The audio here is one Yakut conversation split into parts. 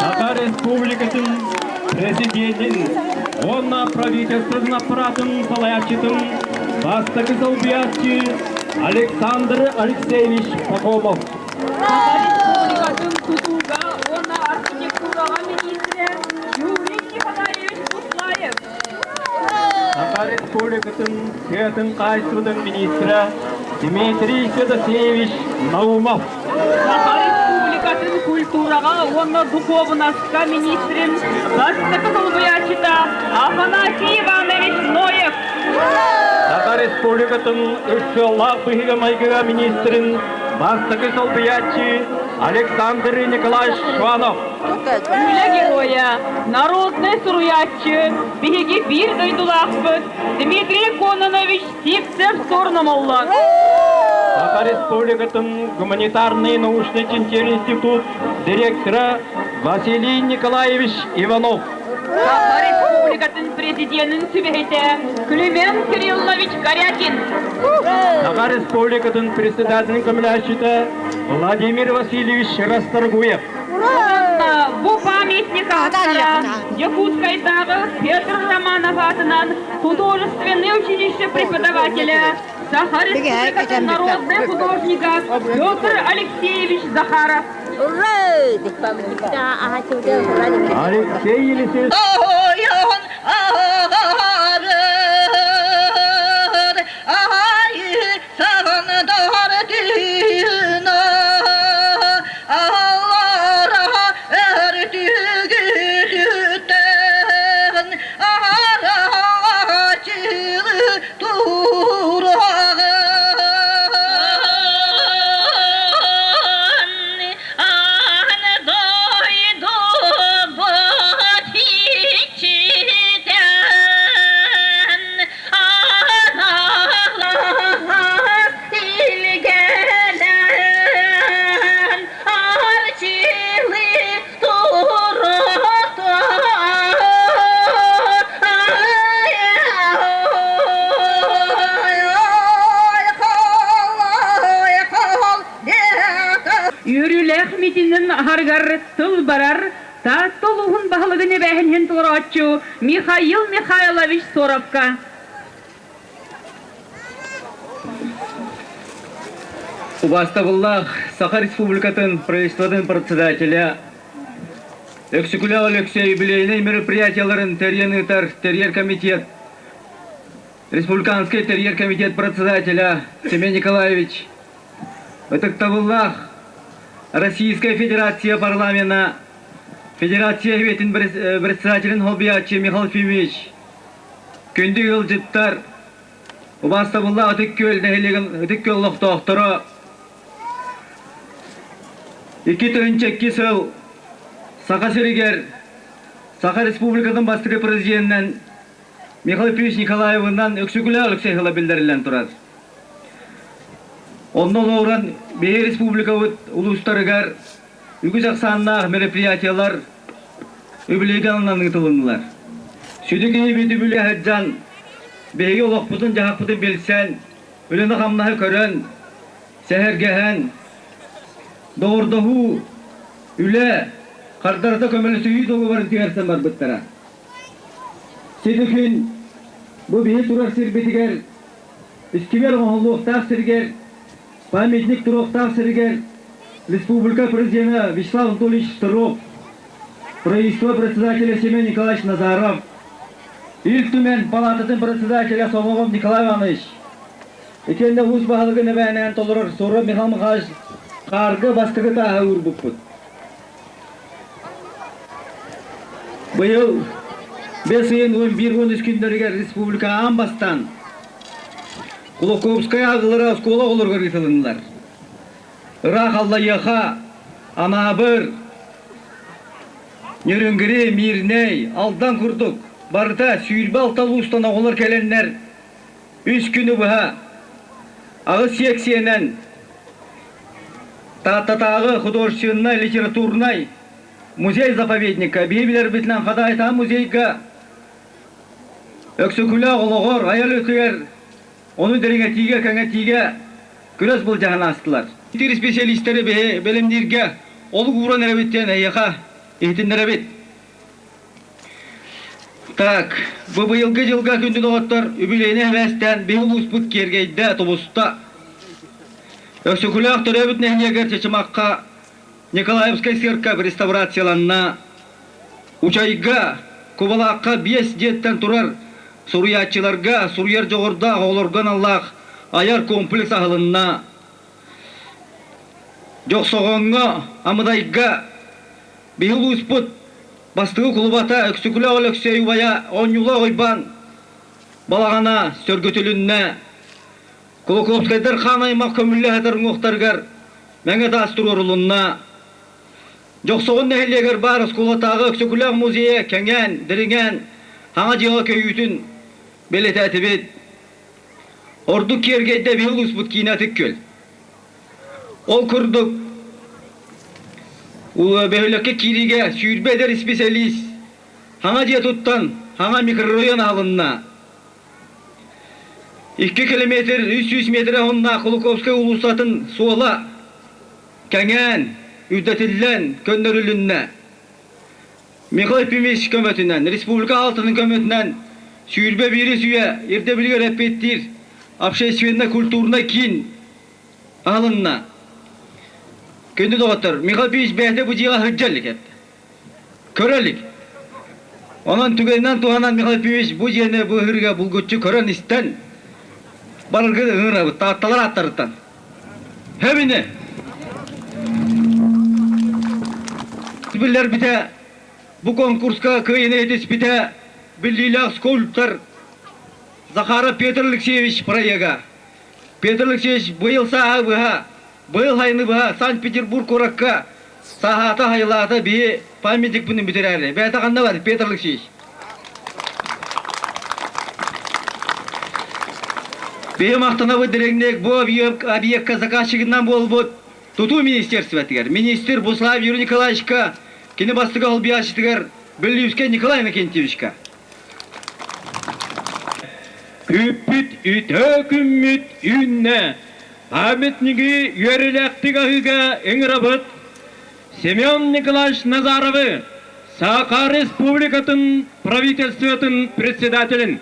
Саха Республикатын Президентин уонна правительствотын аппаратын салайааччытын бастакы солбуйааччы Александр Алексеевич Пахомов. Саха Республикатын тутууга уонна архитектураҕа министрэ Юрий Николаевич Буслаев. Саха Республикатын тыатын хаһаайыстыбатын министрэ Дмитрий Федосеевич Наумов. Саха Республикатын культураҕа уонна духуобунаска министрин бастакы солбуйааччыта Афанасий Иванович Ноев. Саха Республикатын ыксыаллаах быһыыга-майгыга министрин бастакы солбуйааччы Александр Николаевич Шванов. Үлэ геройа, народнай суруйааччы, биһиги биир дойдулаахпыт Дмитрий Кононович Сивцев-Суорномолло. Саха Республикатын гуманитарный научный чинчийэр институт директора Василий Николаевич Иванов. Саха Республикатын президенин сүбэһитэ Климент Кириллович Корякин. Саха Республикатын председателин көмөлөһүччүтэ Владимир Васильевич Расторгуев. Уонна бу памятник автора Якутскайдааҕы Петр Романов аатынан художественное училище преподавателя, Саха Республикатын народный художника Петр Алексеевич Захаров. Алексей Елисеевич Үөрүүлээх митинин аһарыгар тыл барар Таатта улууһун баһылыгын эбээһинин толорооччу Михаил Михайлович Соровка. Убаастабыллаах Саха Республикатын правительствотын председателя Өксөкүлээх Алексей юбилейнай мероприятияларын тэрийэн ыытар тэрийэр комитет Республиканский тэрийэр комитет председателя Семен Николаевич Ытыктабыллаах Российская Федерация парламена Федерация Советин председателин солбуйааччы Михаил Ефимович Күндү ыалдьыттар, убаастабыллаах Ытык Күөл нэһилиэгин Ытык Күөл олохтоохторо, 2002 сыл Саха сиригэр Саха Республикатын бастакы президенинэн Михаил Ефимович Николаевынан Өксөкүлээх Алексей сыла биллэриллэн турар. Онно олоҕуран биһиги республикабыт улуустарыгар үгүс ахсааннаах мероприятиелар үбүлүөйгэ ананан ыытылыннылар. Сүдү киһибит үбүлүөй сылдьан, биһиги олохпутун-дьаһахпытын билсэн, үлэни-хамнаһы көрөн, сэһэргэһэн, доҕордоһуу, үлэ, хардарыта көмөлөсүһүү доруобарын түһэрсэн барбыттара. Сити күн бу биһи турар сирбитигэр, искибиэр оҥоһуллуохтаах сиригэр Памятник туруохтаах сиригэр республика президена Вячеслав Анатольевич Штыров, правительство председателя Семен Николаевич Назаров, Ил Түмэн палататын председателя Соловов Николай Иванович, Итиэннэ улуус баһылыгын эбээнээн толорор Соров Михаил Михайлович хаарга бастакы тааһы уурбуппут. Быйыл бэс ыйын 11-13 күннэригэр республика аан бастаан Кулаковскай ааҕыылара оскуола оҕолоругар ыытылыннылар. Ыраах Аллайыаха, Анаабыр, Нерюнгри, Мирнэй, Алдан курдук барыта 26 улуустан оҕолор кэлэннэр үс күнү быһа аҕыс сиэксийэнэн Тааттатааҕы художественнай литературнай музей-заповедникка биһи билэрбитинэн Хадаайтаан музейга Өксөкүлээх олоҕор, айар өтүгэр ону дириҥэтиигэ, кэҥэтиигэ күрэс былдьаһан аастылар. Итир специалистары биһи бэлэмнииргэ олук ууран эрэбит диэн эһиэхэ иһитиннэрэбит. Так, бу быйылгы дьылга күндү доҕоттор, үбүлүөйүнэй эбээстээн биһи улууспут киэргэйдэ, тубуста. Өксөкүлээх төрөөбүт нэһилиэгэр Чычымахха Николаевскай церковь реставрацияланна. Учайга, Кубалаахха биэс дьиэттэн турар суруйааччыларга, суруйар дьоҕурдаах оҕолорго аналлаах айар комплекс аһылынна. Дьохсоҕоҥҥо, Амыдайга биһи улууспут бастакы кулубата Өксөкүлээх Өлөксөй убайа Оонньуулаах Уйбаан балаҕана сөргүтүлүннэ. Кулаковскайдар хаан аймах көмүллэ сытар уҥуохтарыгар мэҥэ таас туруорулунна. Дьохсоҕон нэһилиэгэр баар оскуолатааҕы Өксөкүлээх музейа кэҥээн, дириҥээн, хаҥа дьыала көйүүтүн бэлиэтээтибит. Ордук киэргэйдэ биһи улууспут киинэ Ытык Күөл. Ол курдук, бөһүөлэккэ киириигэ 20 эдэр исписэлиис хаҥа дьиэ туттан, хаҥа микрорайон аһылынна. 2 километр 300 метрэ уһуннаах Кулаковскай уулуссатын суола кэҥээн, үрдэтиллэн, көннөрүлүннэ. Михаил Ефимович көмөтүнэн, республика алтынын көмөтүнэн 21 үйэ ирдэбилигэр эппиэттиир общественно-культурнай киин аһылынна. Күндү доҕоттор, Михаил Ефимович бэйэтэ бу дьиэҕэ сылдьа илик этэ. Көрө илик. Онон түгэнинэн туһанан Михаил Ефимович бу дьиэни бу ыһыырга булгуччу көрөн-истэн бараргын ыҥырабыт таатталар ааттарыттан. Хэбини! Биллэрбитэ, бу конкурска кыайыыны этиспитэ биллиилээх скульптор Захаров Петр Алексеевич проега. Петр Алексеевич быйыл сааһы быһа, быйыл сайыны быһа Санкт-Петербург куоракка сааһаата хайылаата биһи памятникпын бүтэрээри. Бэйэтэ ханна бар, Петр Алексеевич? Биһи махтанабыт дириҥник бу объекка заказчигынан буолбут тутуу министерствотыгар, министр Буслаев Юрий Николаевичка, кини бастакы холбуйааччытыгар Беллюбскай Николай Иннокентьевичка. Күүппүт үтөө күммүт үүннэ. Памятниги үөрүүлээхтик аһыыга ыҥырабыт. Семен Николаевич Назаровы, Саха Республикатын правительствотын председателин.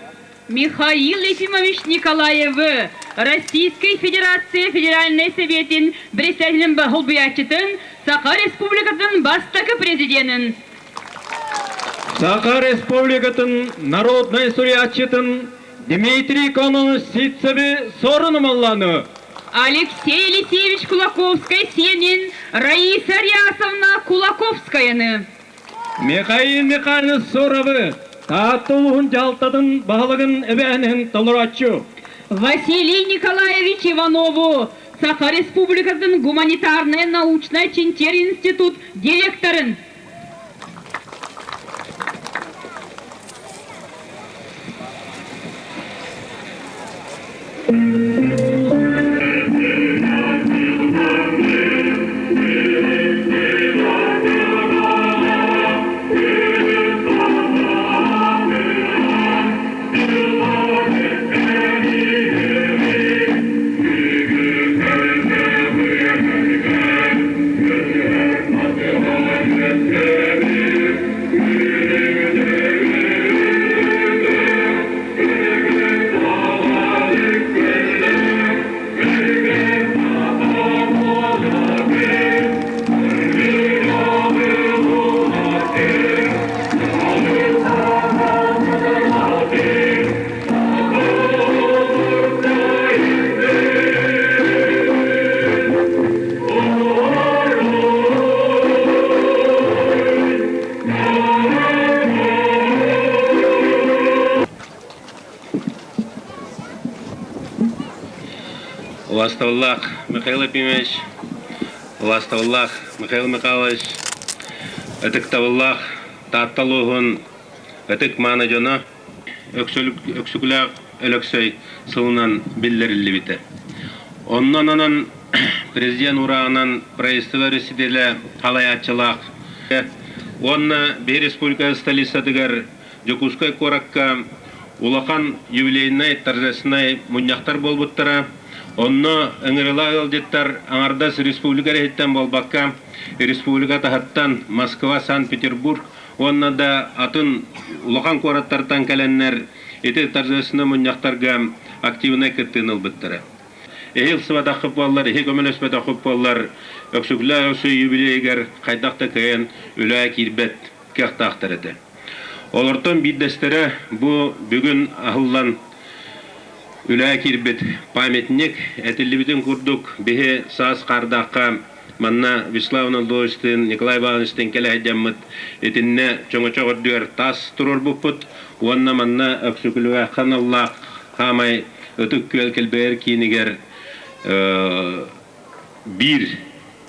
Михаил Ефимович Николаевы, Российской Федерация Федеральной Советин председателин холбуйааччытын, Саха Республикатын бастакы президенин. Саха Республикатын народнай суруйааччытын Дмитрий Кононович Ситцеви сорунумалланы. Алексей Елисеевич Кулаковскай сиэнин Раиса Рясовна Кулаковскаяны. Михаил Михайлович Суровы Таатта улуһун дьаһалтатын баһылыгын эбээнин толорооччу. Василий Николаевич Иванову Саха Республикатын гуманитарнай научнай чинчийэр институт директорын. Убаастабыллаах Михаил Ефимович, убаастабыллаах Михаил Михайлович, ытыктабыллаах Таатта улууһун ытык мааны дьоно Өксөкүлээх Өлөксөй сылынан биллэриллибитэ. Онон онон президент урааҕынан правительство председателэ халайааччылаах уонна биһи республика столицатыгар Дьокуускай куоракка улахан юбилейнай торжественнай мунньахтар буолбуттара. Онно ыҥырыла ыалдьыттар аҥардас республика иһиттэн буолбакка, республика таһыттан Москва, Санкт-Петербург уонна да атын улахан куораттартан кэлэннэр ити торжественнай мунньахтарга активнай кыттыыны ылбыттара. Эһи ылсыбатаххыт буоллар, эһи көмөлөспөтөххүт буоллар, Өксөкүлээх Өксөй юбилейыгар хайдах да кыайан үлэҕэ киирбэт кыахтаахтар этэ. Олортон биирдэстэрэ бу бүгүн аһыллан үлэҕэ киирбит памятник этиллибитин курдук биһи саас хаардаахха манна Вячеслав Анатольевичтыын, Николай Ивановичтыын кэлэ сылдьаммыт итиннэ чоҥочох үрдүгэр таас туруорбуппут уонна манна Өксөкүлээххэ аналлаах хаамай Ытык Күөл килбэйэр киинигэр биир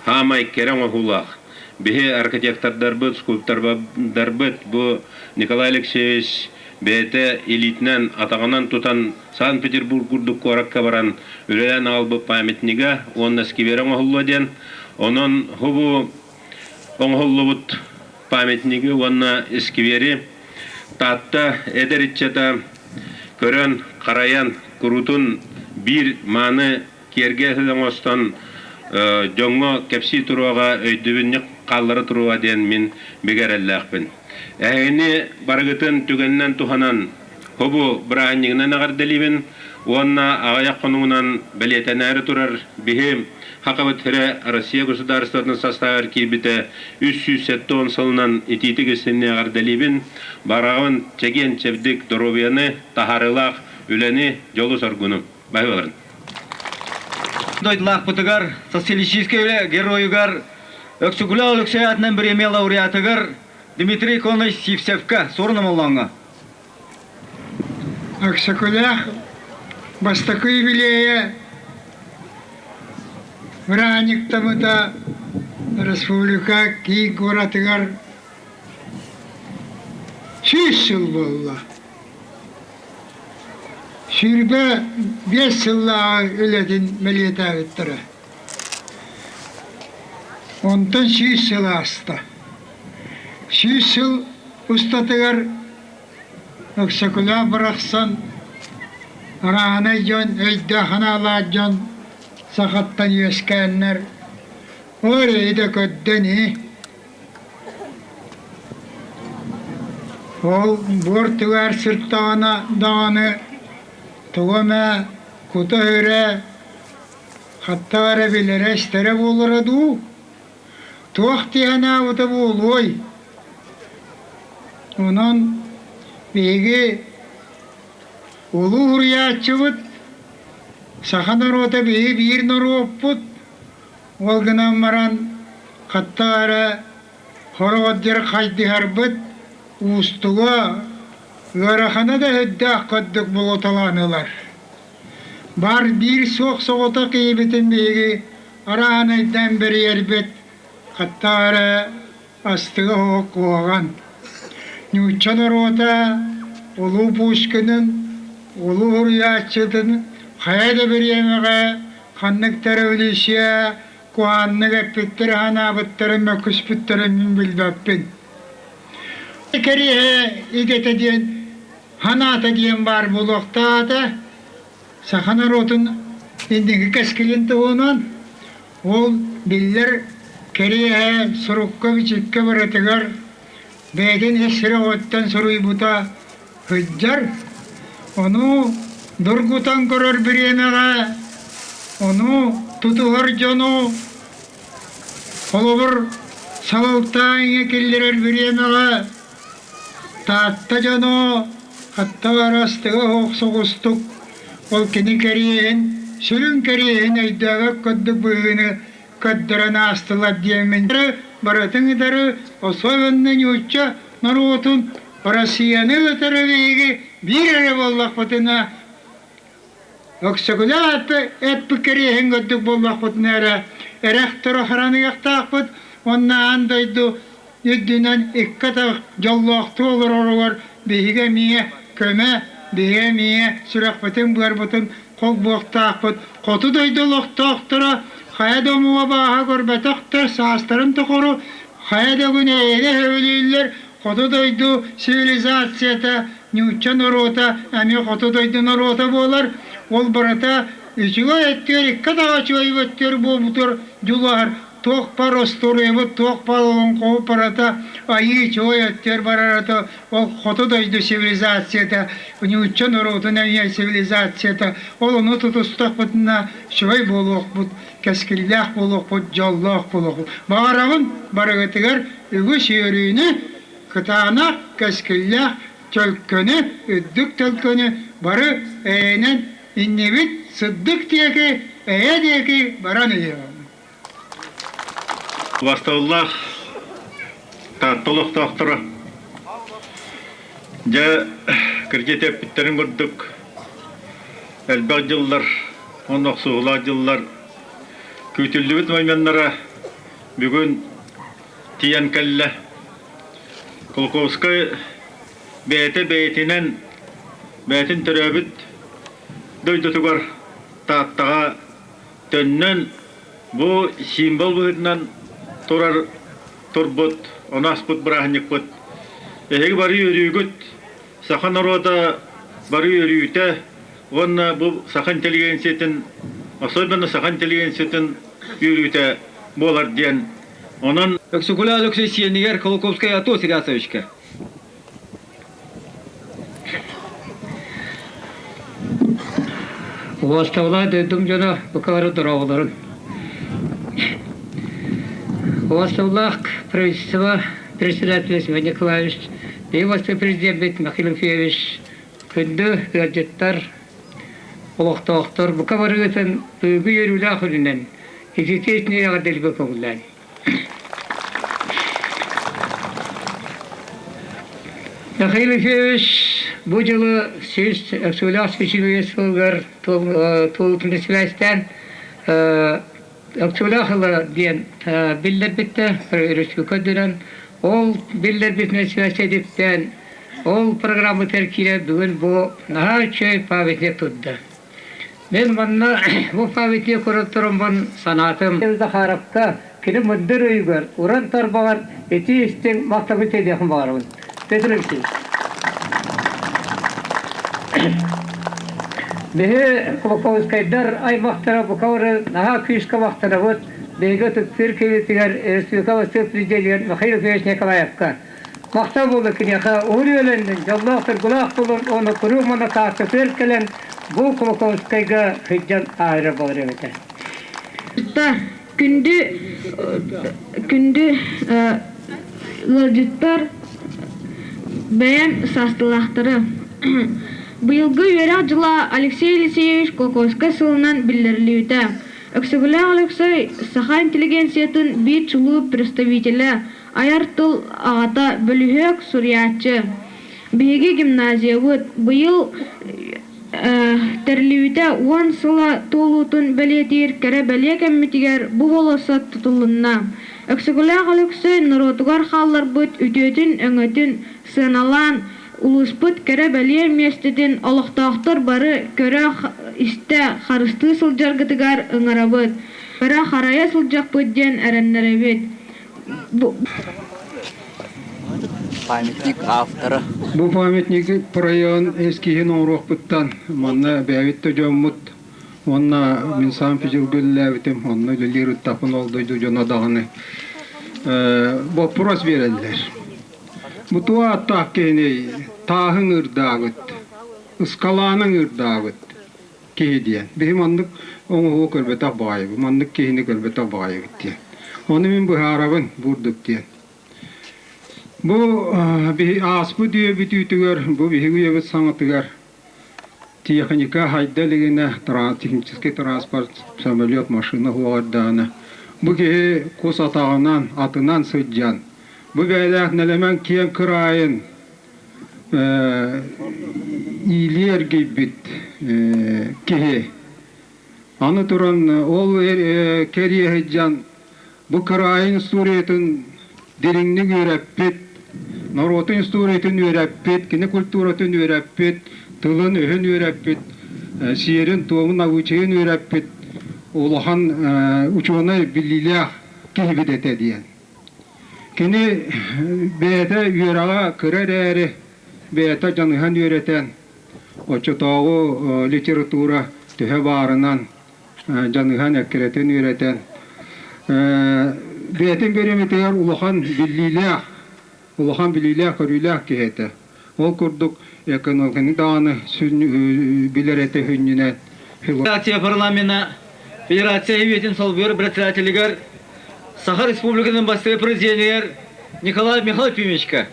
хаамай кэрэ оҥоһуулаах биһи архитектордарбыт, скульптордарбыт бу Николай Алексеевич бэйэтэ илиитинэн, атаҕынан тутан Санкт-Петербург курдук куоракка баран үлэлээн аҕалбыт памятнига уонна скверэ оҥоһуллуо диэн. Онон бу оҥоһуллубут памятнигы уонна сквери Таатта эдэр ыччата көрөн, харайан, куруутун биир мааны киэргэ оҥостон дьоҥҥо кэпсии туруоҕа, өйдөбүнньүк хааллара туруоҕа диэн мин бигэ эрэллээхпин. Эһигини барыгытын түгэнинэн туһанан хобу бырааһынньыгынан эҕэрдэлиибин уонна аҕыйах хонугунан бэлиэтэнээри турар биһи Хахабыт сирэ Россия государствотын састаабар киирбитэ 370 сылынан итиитик истинни эҕэрдэлиибин, бараҕын чэгиэн-чэбдик доруобуйаны, таһаарыылаах үлэни, дьолу-соргуну. Баһыыларын. Дойдулаахпытыгар, социалистическай үлэ геройугар Өксөкүлээх Өлөксөй аатынан бириэмийэ лауреатыгар Дмитрий Конович Сивцевкэ суорун омоллооҥҥо. Өксөкүлээх бастакы юбилейа бырааһынньыктаммыта республика киин куоратыгар 100 сыл буолла. 25 сыллааҕы үлэтин бэлиэтээбиттэрэ. Онтон 100 сыл ааста. 100 сыл устатыгар Өксөкүлээх барахсан арааһынай дьон өйдөөх-санаалаах дьон сахаттан үөскээннэр ол эрэйи да көрдө ини. Ол буор түгээр сыртаҕына даҕаны тугу эмэ кута-сүрэ хаттаҕа эрэ билэрэ-истэрэ буолара дуу, туох дии санаабыта буолуой? Онон биһиги улуу суруйааччыбыт, саха норуота биһиги биир норуоппут, Ол гынан баран хатта эрэ хороҕордьор хайдыһарбыт уустуга, ыарахана да сүрдээх курдук булуталаан ылар. Бар биир суох соҕотох киһибитин биһиги араанайдаан бэрийэрбит хатта эрэ астыга оһох куһаҕан. Нуучча норуота Улуу Пушкинын, улуу суруйааччытын хайа да бириэмэҕэ ханнык да революция куһааннык эппиттэрэ-санаабыттарын, мөккүспүттэрин мин билбэппин. Кэриэһэ идэтэ диэн, санаата диэн баар буолуохтаата. Саха норуотун инники кэскилин туһунан ол биллэр кэриэһэ сурукка-бичиккэ барытыгар бэйэтин ис сүрэҕиттэн суруйбута сылдьар. Ону доргутан көрөр бириэмэҕэ, ону тутуһар дьону холобур салалтааҥҥа киллэрэр бириэмэҕэ Таатта дьоно хатта барастыга оһох соҕустук ол кини кэриэһин, сүрүн кэриэһин өйдөөбөт курдук быһыыны көрдөрөн аастылар диэммин барытын ытары особенно нуучча норуотун Россияны ытары биһиги биир эрэ буоллахпытына. Өксөкүлээх эппит кэриэһин көрдүк буоллахпытына эрэ эрэх-турах хараныахтаахпыт уонна аан дойду үрдүнэн икки атах дьоллоохтуу олороругар биһиги эмиэ көмө, биһиги эмиэ сүрэхпитин-быарбытын холбуохтаахпыт. Хоту дойду олохтоохторо хайа да омуга бааһа көрбөтөхтөр, саастарын тухары хайа да күн эйэни сөбүлүүллэр. Хоту дойду цивилизацията, нуучча норуота эмиэ хоту дойду норуота буолар. Ол барыта үчүгэй өттүгэр икки атаҕа үчүгэй өттүгэр буолбутугар дьулуһар. Туох бар остуоруйабыт, туох бар олоҥхобут барыта айыы үчүгэй өттүгэр барарата ол хоту дойду цивилизацията, нуучча норуотун эмиэ цивилизацията. Ол ону тутустахпытына үчүгэй буолуохпут, кэскиллээх буолуохпут, дьоллоох буолуохпут. Баҕарабын барыгытыгар үгүс үөрүүнү, кытаанах, кэскиллээх төлкөнү, үрдүк төлкөнү бары эйэнэн иннибит сырдык диэки, эйэ диэки баран иһиэҕиҥ. Бастабыллаах Таатта олохтоохторо дьэ кырдьык эппиттэрин курдук элбэх дьыллар уонна охсуһуулаах дьыллар күүтүллүбүт моменнара бүгүн тиийэн кэллэ. Кулаковскай бэйэтэ бэйэтинэн бэйэтин төрөөбүт дойдутугар Тааттаҕа төннөн бу символ быһыытынан турар турбут, ону аспыт бырааһынньыкпыт. Эһиги бары үөрүүгүт, саха норуота бары үөрүүтэ уонна бу саха интеллигенциятын, особенно саха интеллигенциятын үөрүүтэ буолар диэн. Онон Өксөкүлээх Өлөксөй сиэнигэр Колоковскай Атос Ильясовичка. Уостабылаа дойдум дьоно бука бары дорооболорун. Уостабылаах правительство председателя Семен Николаевич, биһиги президент Михаил Алексеевич, күндү ыалдьыттар, олохтоохтор бука барыгытын быыгы үөрүүлээх үлүнэн ититиэтини эҕэрдэлигэ көҥүллээн. Михаил Ефимович бу дьылы сүүс Өксүүлээх сүүс сылыгар туолуутун сибээстээн Өксүүлээх ыла диэн биллэрбиттэ республика үрдүнэн. Ол биллэрбитинэн сибээстээн ол программатыгар киирэн бүгүн бу наһаа үчүгэй памятник турда. Мин манна бу памятник көрөн санаатым. Захаровка кини мындыр өйүгэр, уран тарбаҕар итии истиҥ махтабын тиэрдиэхпин баҕарабын. Петр Алексеевич. Биһи Кулаковскайдар аймахтара бука бары наһаа күүскэ махтанабыт биһиги ытыктыыр киһибитигэр республика бастыыр президенигэр Михаил Ефимович Николаевка. Махтал буолла киниэхэ уһун үйэлэннин, дьоллоох-соргулаах буолун уонна куруук манна Тааттатыгар кэлэн бу Кулаковскайга сылдьан ааһара буолар эбитэ. Күндү күндү ыалдьыттар, бэйэм саастыылаахтары. Быйылгы үөрэх дьыла Алексей Елисеевич Кулаковскай сылынан биллэриллибитэ. Өксөкүлээх Өлөксөй саха интеллигенциятын биир чулуу представителэ, айар тыл аҕата, бөлүһүөк, суруйааччы. Биһиги гимназиябыт быйыл тэриллибитэ уон сыла туолуутун бэлиэтиир кэрэ-бэлиэ кэммитигэр бу болуоссат тутулунна. Өксөкүлээх Өлөксөй норуотугар хаалларбыт үтүөтүн-өҥөтүн сыаналаан, улууспут кэрэ-бэлиэ миэстэтин олохтоохтор бары көрө-истэ, харыстыы сылдьаргытыгар ыҥырабыт, көрө-харайа сылдьыахпыт диэн эрэннэрэбит. Памятник автора. Бу памятник проегын эскиһин оҥоруохпуттан манна бэйэбит да дьоммут уонна мин Санкт-Петербурга үлэлээбитим, онно үлэлиир ыттаппын ол дойду дьоно даҕаны боппуруос биэрэллэр. Бу туох ааттаах киһиний тааһын ыырдаабыт, ыскалаанын ыырдаабыт киһи диэн. Биһи маннык оҥоһугу көрбөтөх баҕайыбыт, маннык киһини көрбөтөх баҕайыбыт диэн. Ону мин быһаарабын бурдук диэн. Бу биһи ааспыт үйэ бүтүүтүгэр, бу биһиги үйэбит саҥатыгар техника хайда илигинэ технический транспорт, самолет, машина суоҕардаҕына, бу киһи кус атаҕынан, атынан сылдьан, бу бэйэлээх нэлэмэн киэҥ кыраайын иилии эргийбит. киһи. Аны туран ол кэриэһи сылдьан бу кыраайын историятын дириҥник үөрэппит, норуотун историятын үөрэппит, кини культуратын үөрэппит, тылын-өһүн үөрэппит, сиэрин-туомун, обычайын үөрэппит улахан учуонай биллиилээх киһибит этэ диэн. Кини бэйэтэ үөрэҕэ кыра эрээри, бэйэтэ дьаныһан үөрэтэн, оччотооҕу литература төһө баарынан дьаныһан эккирэтэн үөрэтэн, бэйэтин бириэмэтигэр улахан биллиилээх, улахан билиилээх-көрүүлээх киһи этэ. Ол курдук экономиканы даҕаны билэр этэ сүнньүнэн. Федерация парламена Федерация Сэбиэтин солбуйар председателигэр Саха Республикатын бастакы президенигэр Николай Михайловичка.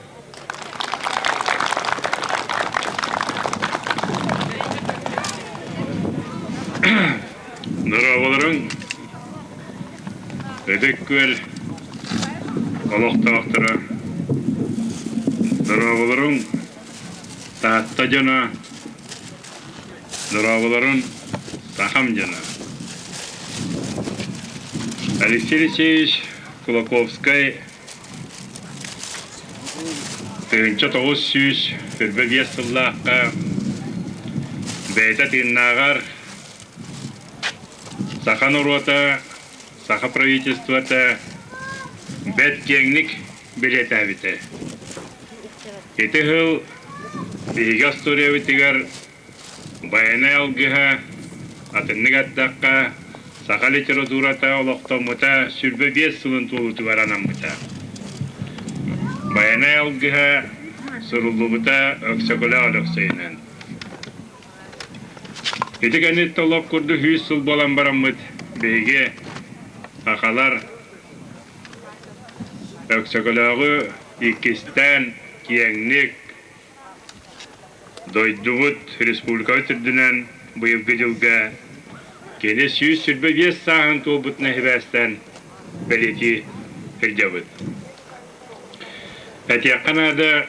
Дорооболоруҥ, Ытык Күөл олохтоохторо! Дорооболоруҥ, Таатта дьоно! Дорооболорун, сахам дьоно! Алексей Алексеевич Кулаковскай 1925 сыллаахха бэйэтэ тыыннааҕар саха норуота, саха правительствота бэрт киэҥник бэлиэтээбитэ. Ити сыл биһиги остуоруйабытыгар Байанай алгыһа, атыннык эттэххэ, саха литературата олохтоммута 25 сылын туолуутугар анаммыта. Байанай алгыһа суруллубута Өксөкүлээх Өлөксөйүнэн. Ити кэнниттэн олох курдук 100 сыл буолан бараммыт биһиги сахалар Өксөкөлөөҕү иккистээн киэҥник Дойдубут, республикабыт үрдүнэн быйылгы дьылга кини 125 сааһын туолбутунан сибээстээн бэлиэтии сылдьабыт. Этиэххэ наада,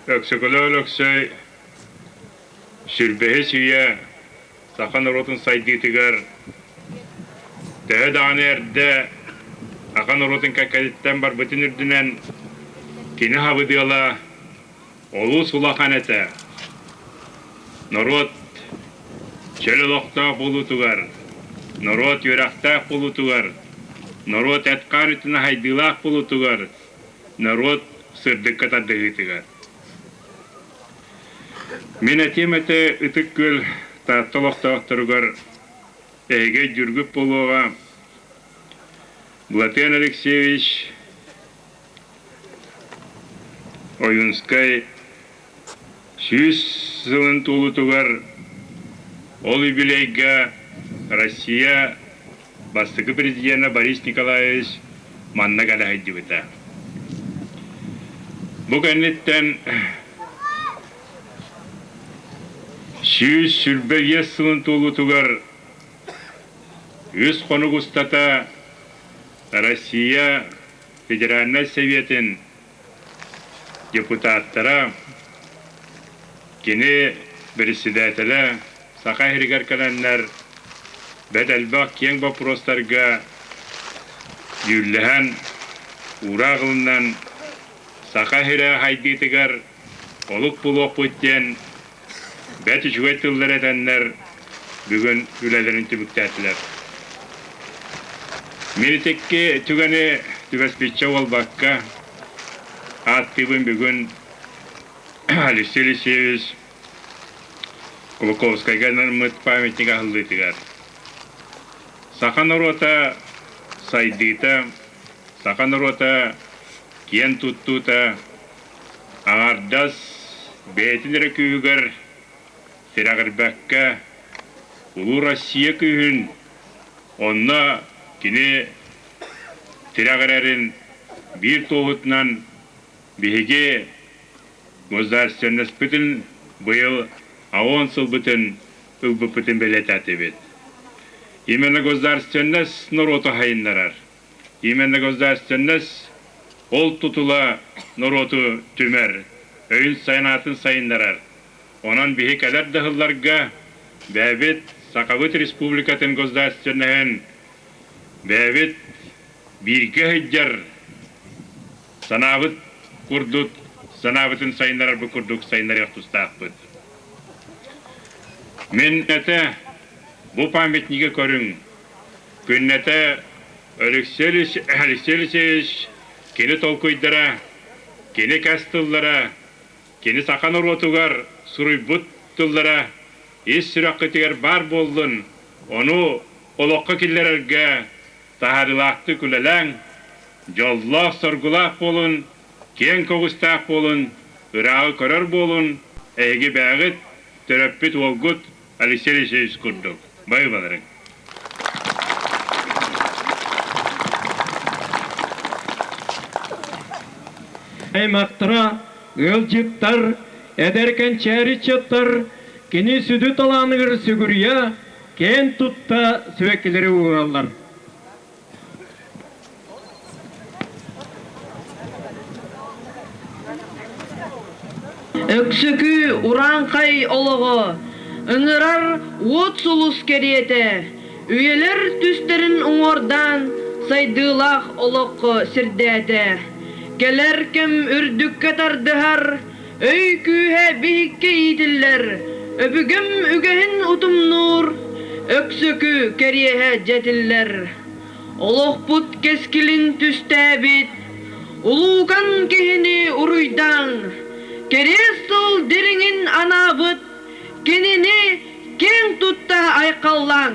Өксөкөлөөх Өлөксөй сүрбэһис үйэ саха норуотун сайдыытыгар төһө даҕаны эрдэ саха норуотун кэккэтиттэн барбытын үрдүнэн кини хабыдыала Олус улахан этэ. Норуот чөл олохтоох буолуутугар, норуот үөрэхтээх буолуутугар, норуот эт-хаан өттүнэн сайдыылаах буолуутугар, норуот сырдыкка тардыһыытыгар. Мин этиэм этэ Ытык Күөл Таатта олохтоохторугар эһиги өйдүүргүт буолуоҕа. Былатыан Алексеевич Ойуунскай 100 сылын туолуутугар ол юбилейга Россия бастакы президенэ Борис Николаевич манна кэлэ сылдьыбыта. Бу кэнниттэн 125 сылын туолуутугар үс хонук устата Россия Федеральнай Советын депутаттара, кини председателэ Саха сиригэр кэлэннэр бэрт элбэх киэҥ боппуруостарга дьүүллэһэн, уураах ылынан Саха сирэ сайдыытыгар олук булуохпут диэн бэрт үчүгэй тыллары этэннэр бүгүн үлэлэрин түмүктээтилэр. Мин итикки түгэни түбэспиччэ буолбакка, ааттыыбын бүгүн Алексей Алексеевич Кулаковскайга анаммыт памятник аһыллыытыгар. Саха норуота сайдыыта, саха норуота киэн туттуута Аҥаардас бэйэтин эрэ күүһүгэр тирэҕирбэккэ, улуу Россия күүһүн онно кини тирэҕирэрин биир туоһутунан биһиги государственностьпытын быйыл АОН сылбытын ылбыппытын бэлиэтээтибит. Именно государственность норуоту сайыннарар. Именно государственность ол тутула норуоту түмэр, өйүн-санаатын сайыннарар. Онон биһи кэлэр да сылларга бэйэбит Сахабыт Республикатын государственноһын бэйэбит бииргэ сылдьар санаабыт курдук санаабытын сайыннарарбыт курдук сайыннарыах тустаахпыт. Мин этэ бу памятнигы көрүҥ. Күннэтэ Алексей Алексеевич кини толкуйдара, кини кэс тыллара, кини саха норуотугар суруйбут тыллара ис сүрэххитигэр баар буоллун, ону олоххо киллэрэргэ таһаарыылаахтык үлэлээҥ, дьоллоох-соргулаах буолун, киэҥ көҕүстээх буолун, ырааҕы көрөр буолун, эһиги бэйэҕит, төрөппүт уолгут Алексей Алексеевич курдук байбаларыҥ. Аймахтара, ыалдьыттар, эдэр кэнчээри ыччаттар кини сүдү талааныгар сүгүрүйэ, киэн тутта сибэккилэри уураллар. Өксөкү урааҥхай олоҕо ыҥырар уот сулус кэриэтэ, үйэлэр түстэрин уҥуордаан сайдыылаах олоххо сирдээтэ. Кэлэр кэм үрдүккэ тардыһар, өй күүһэ биһиккэ иитиллэр, өбүгэм үгэһин утумнуур, өксөкү кэриэһэ дьэтиллэр. Олохпут кэскилин түстээбит, улуукан киһини уруйдаан, кэриэс тыл дириҥин анаабыт, кинини киэҥ тутта айхаллаан.